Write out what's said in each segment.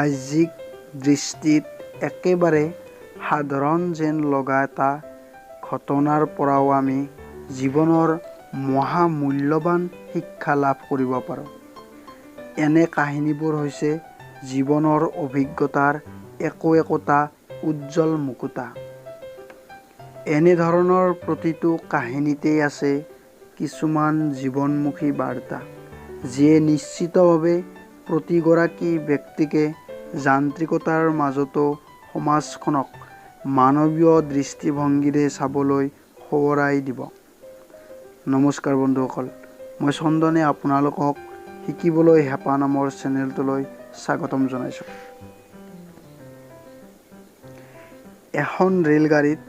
বাহ্যিক দৃষ্টিত একেবাৰে সাধাৰণ যেন লগা এটা ঘটনাৰ পৰাও আমি জীৱনৰ মহামূল্যৱান শিক্ষা লাভ কৰিব পাৰোঁ। এনে কাহিনীবোৰ হৈছে জীৱনৰ অভিজ্ঞতাৰ একো একোটা উজ্জ্বল মুকুতা। এনেধৰণৰ প্ৰতিটো কাহিনীতেই আছে কিছুমান জীৱনমুখী বাৰ্তা, যিয়ে নিশ্চিতভাৱে প্ৰতিগৰাকী ব্যক্তিকে যান্ত্ৰিকতাৰ মাজতো সমাজখনক মানৱীয় দৃষ্টিভংগীৰে চাবলৈ সোঁৱৰাই দিব। নমস্কাৰ বন্ধুসকল, মই চন্দনে আপোনালোকক শিকিবলৈ হেঁপাহ নামৰ চেনেলটোলৈ স্বাগতম জনাইছোঁ। এখন ৰেলগাড়ীত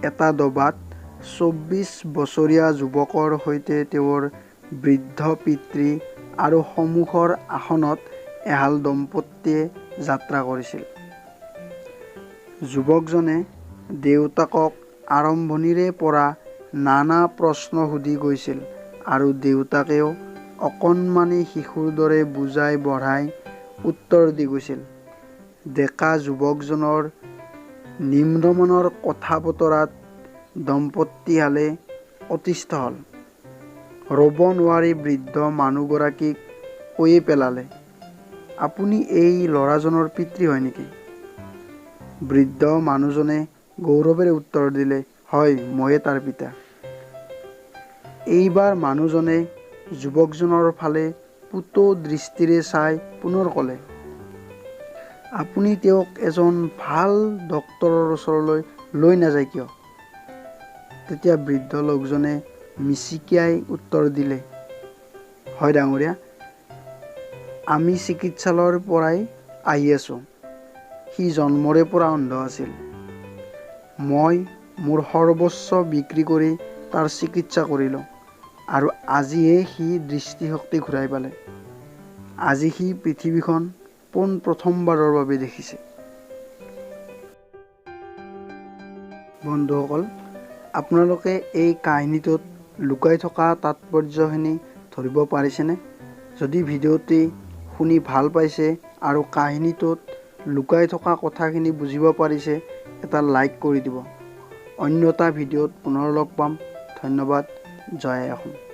এটা দবাত 24 বছৰীয়া যুৱকৰ সৈতে তেওঁৰ বৃদ্ধ পিতৃ আৰু সন্মুখৰ আসনত এহাল দম্পতীয়ে যাত্ৰা কৰিছিল। যুৱকজনে দেউতাকক আৰম্ভণিৰে পৰা নানা প্ৰশ্ন সুধি গৈছিল আৰু দেউতাকেও অকণমানি শিশুৰ দৰে বুজাই বঢ়াই উত্তৰ দি গৈছিল। ডেকা যুৱকজনৰ নিম্নমানৰ কথা বতৰাত দম্পতীহালে অতিষ্ঠ হ'ল। ৰ'ব নোৱাৰি বৃদ্ধ মানুহগৰাকীক কৈয়ে পেলালে, আপুনি এই ল'ৰাজনৰ পিতৃ হয় নেকি? বৃদ্ধ মানুহজনে গৌৰৱেৰে উত্তৰ দিলে, হয়, ময়ে তাৰ পিতা। এইবাৰ মানুহজনে যুৱকজনৰ ফালে পুতৌ দৃষ্টিৰে চাই পুনৰ ক'লে, আপুনি তেওঁক এজন ভাল ডক্তৰৰ ওচৰলৈ লৈ নাযায় কিয়? তেতিয়া বৃদ্ধ লোকজনে মিচিকিয়াই উত্তৰ দিলে, হয় ডাঙৰীয়া, আমি চিকিৎসালয়ৰ পৰাই আহি আছোঁ। সি জন্মৰে পৰা অন্ধ আছিল। মই মোৰ সৰ্বস্ব বিক্ৰী কৰি তাৰ চিকিৎসা কৰিলোঁ আৰু আজিহে সি দৃষ্টিশক্তি ঘূৰাই পালে। আজি সি পৃথিৱীখন পোন প্ৰথমবাৰৰ বাবে দেখিছে। বন্ধুসকল, আপোনালোকে এই কাহিনীটোত লুকাই থকা তাৎপৰ্যখিনি ধৰিব পাৰিছেনে? যদি ভিডিঅ'টি শুনি ভাল পাইছে আৰু কাহিনীটোত লুকাই থকা কথাখিনি বুজিব পাৰিছে, এটা লাইক কৰি দিব। অন্য এটা ভিডিঅ'ত পুনৰ লগ পাম। ধন্যবাদ। জয় অসম।